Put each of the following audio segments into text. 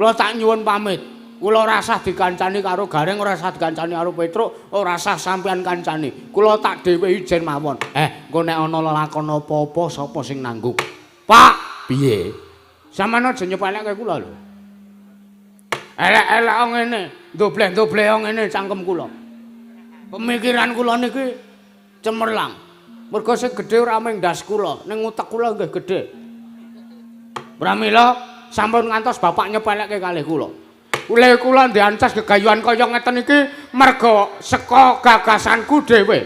Kula tak nyuwun pamit. Kula ora sah dikancani karo Gareng, ora sah dikancani karo Petruk, ora sah sampean kancani. Kula tak dhewe ijen mawon. Eh, engko nek ana lelakon apa-apa sapa sing nanggung? Pak, piye? Sampeyan aja nyepelekke kula lho. Elek-elek ngene, ndobleh-ndobleh ngene cangkem kula. Pemikiran kula niki cemerlang. Mergo sing gedhe ora mung ndas kula, ning utek kula nggih gedhe. Pramila sampun ngantos bapak nyepelekke kalih kula. Ule kula ndiancas gegayuhan kaya ngeten iki merga saka gagasanku dhewe.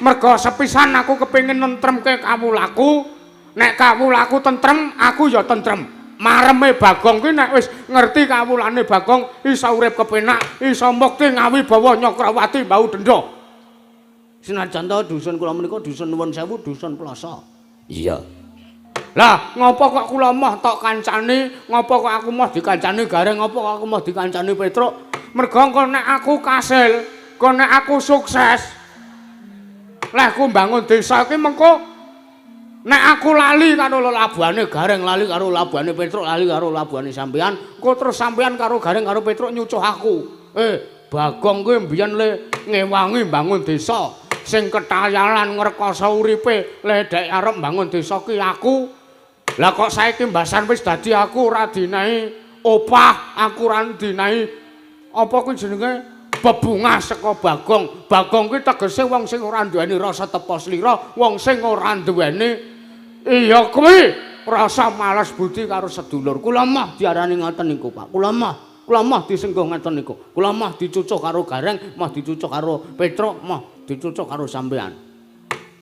Merga sepisan aku kepengin nentremke kawulaku, nek kawulaku tentrem, aku ya tentrem. Mareme Bagong kuwi nek wis ngerti kawulane Bagong iso urip kepenak, iso mukti ngawibawa Nyakrawati mbau denda. Senajan to dusun kula menika dusun nuwun sewu dusun Ploso. Iya. Lah, ngopo kok kula moh tok kancani, ngopo kok aku moh dikancani Gareng, ngopo kok aku moh dikancani Petruk? Merga engko nek aku kasil, engko nek aku sukses, lehku mbangun desa iki mengko nek aku lali karo lelabuhane Gareng, lali karo lelabuhane Petruk, lali karo lelabuhane sampean, engko terus sampean karo Gareng karo Petruk nyucuh aku. Eh, Bagong kuwi mbiyen le ngewangi mbangun desa, sing ketayalan ngrekoso uripe le dek arep mbangun desa ki aku. Lah kok saiki mbasan wis dadi aku ora dinahi opah, aku ora dinahi apa kuwi jenenge bebungah saka Bagong. Bagong kuwi tegese wong sing ora duweni rasa tepa slira, wong sing ora duweni iya kuwi rasa males budi karo sedulur. Kula mah diarani ngoten niku, Pak. Kula mah disengguh ngoten niku. Kula mah dicucuh karo Gareng, mah dicucuh karo Petruk, mah dicucuh karo sampean.